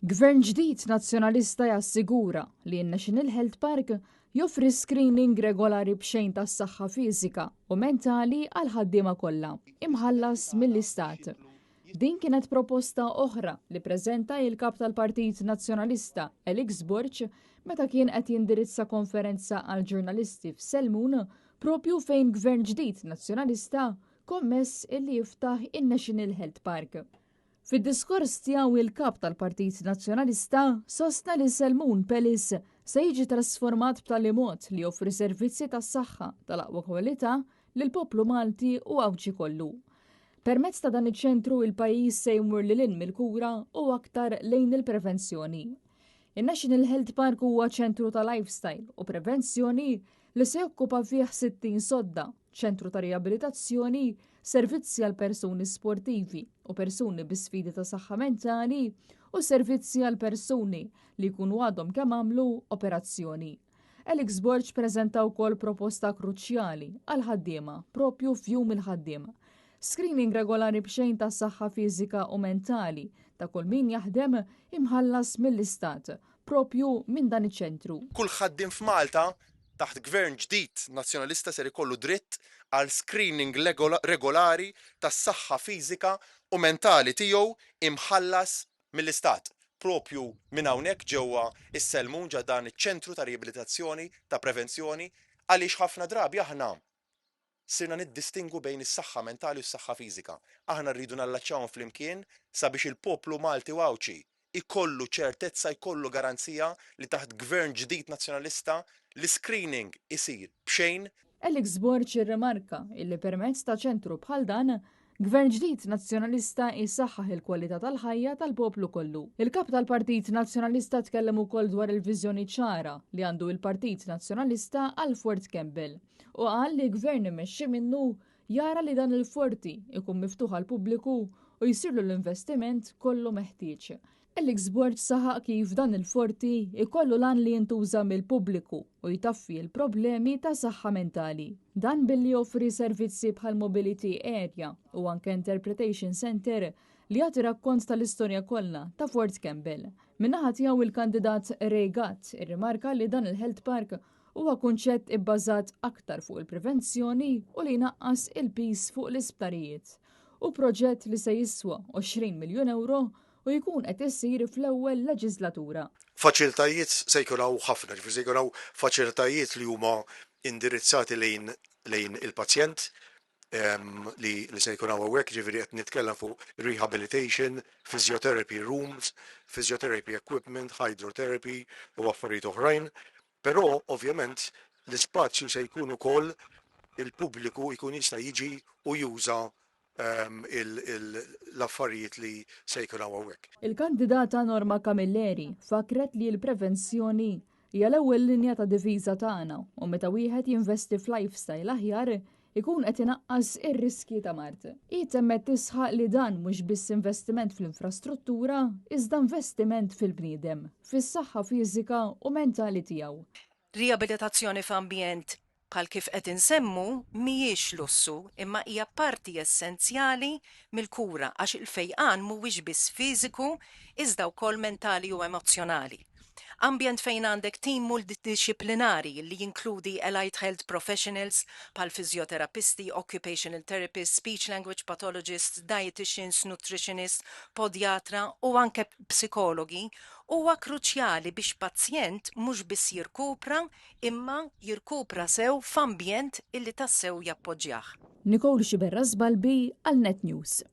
Gvern ġdid Nazzjonalista jassigura li n-National Health Park joffri screening regolari b'xejn tas-saħħa fiżika u mentali għall-ħaddiema kollha, imħallas mill-Istat. Din kienet proposta oħra li preżenta il-Kap tal-Partit Nazzjonalista Alex Borg meta kien qed jindirizza konferenza għal ġurnalisti f'Selmun propju fejn Gvern ġdid Nazzjonalista kommess illi jiftaħ in-National Health Park. Fid-diskors tiegħu il-Kap tal-Partit Nazzjonalista sostna li Selmun Palace se jiġi trasformat b'tali mod li joffri servizzi tas-saħħa tal-aqwa kwalità lill-poplu Malti u Għawdxi kollu. Permezz ta' dan iċ-ċentru il-pajjiż se jmur lil hinn mill-kura u aktar lejn il-prevenzjoni. In-National Health Park huwa ċentru ta' lifestyle u prevenzjoni li se jokkupa fih 60 sodda, ċentru ta' riabilitazzjoni, servizzi għal persuni sportivi u persuni bi sfidi ta' saħħa mentali u servizzi għal persuni li jkunu għadhom kemm għamlu operazzjoni. Alex Borg preżenta wkoll proposta kruċjali għal ħaddiema propju f'jum il-ħaddiem. Screening regolari b'xejn ta' saħħa fiżika u mentali ta' kull min jaħdem imħallas mill-istat propju minn dan iċ-ċentru. Kull ħaddiem f'Malta taħt Gvern ġdid Nazzjonalista ser ikollu dritt għal screening regolari tas-saħħa fiżika u mentali tiegħu imħallas mill-Istat, proprju minn hawnhekk ġewwa s-Selmun ġa dan iċ-ċentru ta' riabilitazzjoni, ta' prevenzjoni, għaliex ħafna drabi aħna sirna niddistingwu bejn is-saħħa mentali u s-saħħa fiżika. Aħna rridu nallaċċawhom flimkien sabiex il-poplu Malti u Għawdxi jkollu ċertezza, jkollu garanzija li taħt Gvern ġdid Nazzjonalista l-iscreening isir b'xejn. Alex Borg irrimarka illi permezz ta' ċentru bħal dan, Gvern ġdid Nazzjonalista jsaħħaħ il-kwalità tal-ħajja tal-poplu kollu. Il-Kap tal-Partit Nazzjonalista tkellem ukoll dwar il-viżjoni ċara li għandu il-Partit Nazzjonalista għal Fort Campbell u qal li gvern imexxi minnu jara li dan il-forti ikun miftuħ għall-pubbliku u jsirlu l-investiment kollu meħtieġ. Alex Borg saħaq kif dan il-forti ikollu l-għan li jintuża mill-pubbliku u jtaffi l-problemi ta' saħħa mentali. Dan billi joffri servizzi bħal mobility area u anke interpretation center li jagħti rakkont tal-istorja kollha ta' Fort Campbell. Min-naħa tiegħu il-kandidat Ray Gatt irrimarka li dan il-health park huwa kunċett ibbażat aktar fuq il-prevenzjoni u li jnaqqas il-piż fuq l-isptarijiet. U proġett li se jiswa 20 miljun euro u jkun qed isir fl-ewwel leġislatura. Faċilitajiet se jkun hawn ħafna, ġifieri se jkun hawn faċilitajiet li huma indirizzati lejn lejn il-pazjent li li se jkun hawn hawnhekk, ġifieri qed nitkellem fuq rehabilitation, physiotherapy rooms, physiotherapy equipment, hydrotherapy u affarijiet oħrajn. Però ovvjament l-ispazju se jkun ukoll il-pubbliku jkun jista' jiġi u juża l-affarijiet li se jkun hawn hawnhekk. Il-kandidata Norma Camilleri fakret li l-prevenzjoni hija l-ewwel linja ta' difiża tagħna u meta wieħed jinvesti f'lifestyle aħjar ikun qed inaqqas ir-riskji ta' mard. Hi temmet tisħaq li dan mhux biss investiment fl-infrastruttura iżda investiment fil-bniedem, fis-saħħa fiżika u mentali tiegħu. Riabilitazzjoni f'ambjent bħal kif qed insemmu mhijiex lussu imma hija parti essenzjali mill-kura għax il-fejqan mhuwiex biss fiżiku iżda wkoll mentali u emozzjonali. Ambjent fejn għandek tim multidixxiplinari li jinkludi allied health professionals bħal fiżjoterapisti, occupational therapists, speech language pathologists, dietitians, nutritionists, podjatra u anke psikologi huwa kruċjali biex pazjent mhux biss jirkupra imma jirkupra sew f'ambjent illi tassew jappoġġjah. Nicole Sciberras Balbi għal Net News.